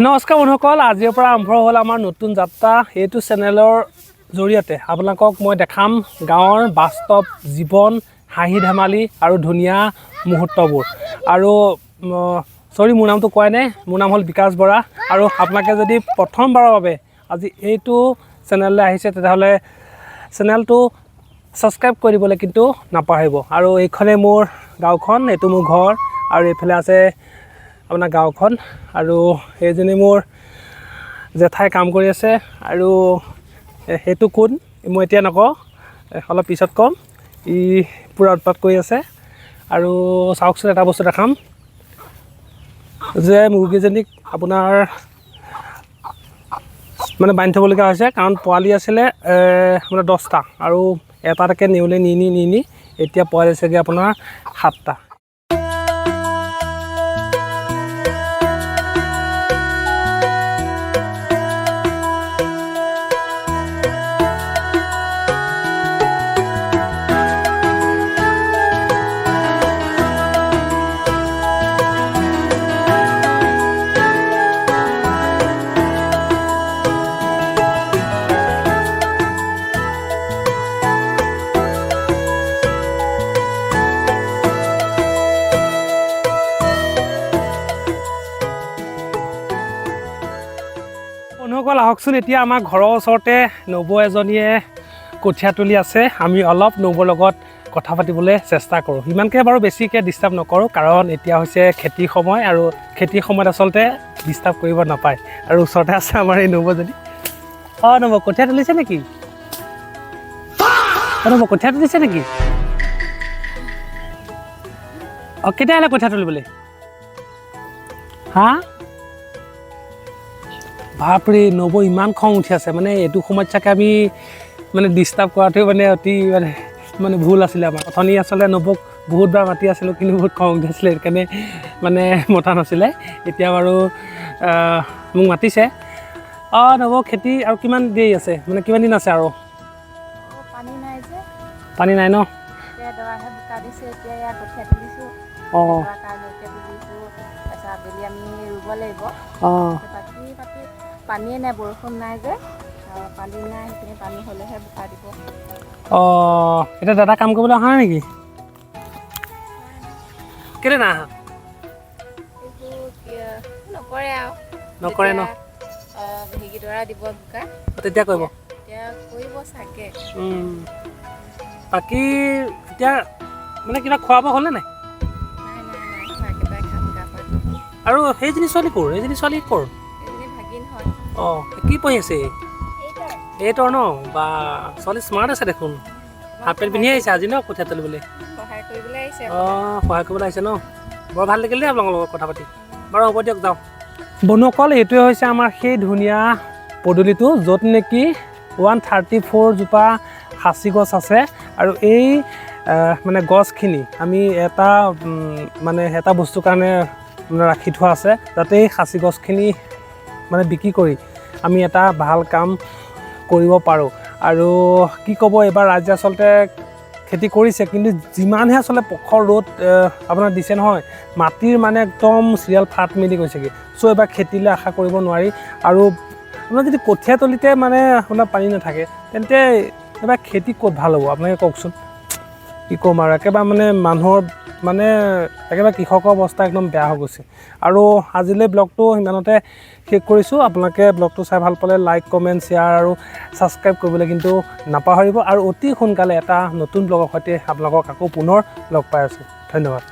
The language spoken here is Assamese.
নমস্কাৰ বন্ধুসকল, আজিৰ পৰা আৰম্ভ হ'ল আমাৰ নতুন যাত্ৰা। এইটো চেনেলৰ জৰিয়তে আপোনালোকক মই দেখাম গাঁৱৰ বাস্তৱ জীৱন, হাঁহি ধেমালি আৰু ধুনীয়া মুহূৰ্তবোৰ। আৰু চৰি, মোৰ নামটো কোৱাই নাই। মোৰ নাম হ'ল বিকাশ বৰা। আৰু আপোনালোকে যদি প্ৰথমবাৰৰ বাবে আজি এইটো চেনেললৈ আহিছে, তেতিয়াহ'লে চেনেলটো ছাবস্ক্ৰাইব কৰি দিবলৈ কিন্তু নাপাহৰিব। আৰু এইখনেই মোৰ গাঁওখন, এইটো মোৰ ঘৰ আৰু এইফালে আছে আপোনাৰ গাঁওখন। আৰু সেইজনী মোৰ জেঠাই কাম কৰি আছে। আৰু সেইটো কোন মই এতিয়া নকওঁ, অলপ পিছত ক'ম। ই পূৰা উৎপাত কৰি আছে। আৰু চাওকচোন, এটা বস্তু দেখাম যে মুৰ্গীজনীক আপোনাৰ মানে বান্ধি থ'বলগীয়া হৈছে, কাৰণ পোৱালি আছিলে আপোনাৰ 10টা আৰু এটা এটাকৈ নেউলে নি নি নি নি এতিয়া পোৱালি আছেগৈ আপোনাৰ 7টা। বন্ধুসকল, আহকচোন, এতিয়া আমাৰ ঘৰৰ ওচৰতে নবৌ এজনীয়ে কঠীয়া তুলি আছে। আমি অলপ নবৌৰ লগত কথা পাতিবলৈ চেষ্টা কৰোঁ। ইমানকৈ বাৰু বেছিকৈ ডিষ্টাৰ্ব নকৰোঁ, কাৰণ এতিয়া হৈছে খেতিৰ সময় আৰু খেতিৰ সময়ত আচলতে ডিষ্টাৰ্ব কৰিব নাপায়। আৰু ওচৰতে আছে আমাৰ এই নবৌজনী। অঁ নবৌ, কঠীয়া তুলিছে নেকি? অঁ নবৌ, কঠীয়া তুলিছে নেকি? অঁ, কেতিয়া আহিলে কঠীয়া তুলিবলৈ? হা, বাপৰে, নবৌ ইমান খং উঠি আছে। মানে এইটো সময়ত চাগে আমি মানে ডিষ্টাৰ্ব কৰাটোৱে মানে অতি মানে মানে ভুল আছিলে আমাৰ। অথনি আচলতে নবৌক বহুতবাৰ মাতি আছিলোঁ, কিন্তু বহুত খং উঠি আছিলে, সেইকাৰণে মানে মতা নাছিলে। এতিয়া বাৰু মোক মাতিছে। অঁ নবৌ, খেতি আৰু কিমান দেৰি আছে, মানে কিমান দিন আছে আৰু? পানী নাই যে। পানী নাই ন? এতিয়া দৰাহে বোকা দিছে, এতিয়া এয়া কঠীয়া তুলিছোঁ। দৰা কাৰণে এতিয়া তুলিছোঁ, তাৰপিছত আবেলি আমি ৰুব লাগিব। বাকী মাটি পানীয়ে নাই, বৰষুণ নাই যে, পানী নাই, সেইখিনি পানী হ'লেহে বোকা দিব। অঁ, এতিয়া দাদা কাম কৰিবলৈ অহা নাই নেকি? কেলৈ নাই অহা? এইবোৰ নকৰে আৰু। নকৰে ন? সেইকেইডৰা দিব বোকা। তেতিয়া কৰিব। তেতিয়া কৰিব চাগে। বাকী এতিয়া মানে কিবা খোৱা বোৱা হ'লনে নাই? নাই নাই নাই খোৱা, একেবাৰে খাম গা পা ধুই। আৰু সেইজনী ছোৱালী ক'ৰ? সেইজনী ছোৱালী ক'ৰ? এইজনী ভাগিন হয়। অঁ, কি পঢ়ি আছে? এইটৰ ন? বা, ছোৱালী স্মাৰ্ট আছে দেখোন। হাফ পেণ্ট পিন্ধি আহিছে আজি ন কঠীয়া তুলিবলৈ? সহায় কৰিবলৈ আহিছে। অঁ, সহায় কৰিবলৈ আহিছে ন? বৰ ভাল লাগিল দেই আপোনালোকৰ লগত কথা পাতি। বাৰু হ'ব দিয়ক, যাওঁ। বন্ধুসকল, এইটোৱে হৈছে আমাৰ সেই ধুনীয়া পদূলিটো, য'ত নেকি 134 জোপা সাঁচি গছ আছে। আৰু এই মানে গছখিনি আমি এটা মানে এটা বস্তুৰ কাৰণে মানে ৰাখি থোৱা আছে, যাতে এই সাঁচি গছখিনি মানে বিক্ৰী কৰি আমি এটা ভাল কাম কৰিব পাৰোঁ। আৰু কি ক'ব, এইবাৰ ৰাইজে আচলতে খেতি কৰিছে, কিন্তু যিমানহে আচলতে প্ৰখৰ ৰ'দ আপোনাৰ দিছে নহয়, মাটিৰ মানে একদম চিৰিয়েল ফাট মেলি গৈছেগৈ। চ' এইবাৰ খেতিলৈ আশা কৰিব নোৱাৰি। আৰু আপোনাৰ যদি কঠীয়াতলিতে মানে আপোনাৰ পানী নাথাকে, তেন্তে এইবাৰ খেতি ক'ত ভাল হ'ব, আপোনালোকে কওকচোন? কি ক'ম আৰু, একেবাৰে মানে মানুহৰ মানে একেবাৰে কৃষকৰ অৱস্থা একদম বেয়া হৈ গৈছে। আৰু আজিলৈ ব্লগটো সিমানতে শেষ কৰিছোঁ। আপোনালোকে ব্লগটো চাই ভাল পালে লাইক, কমেণ্ট, শ্বেয়াৰ আৰু ছাবস্ক্ৰাইব কৰিবলৈ কিন্তু নাপাহৰিব। আৰু অতি সোনকালে এটা নতুন ব্লগৰ সৈতে আপোনালোকক আকৌ পুনৰ লগ পাই আছোঁ। ধন্যবাদ।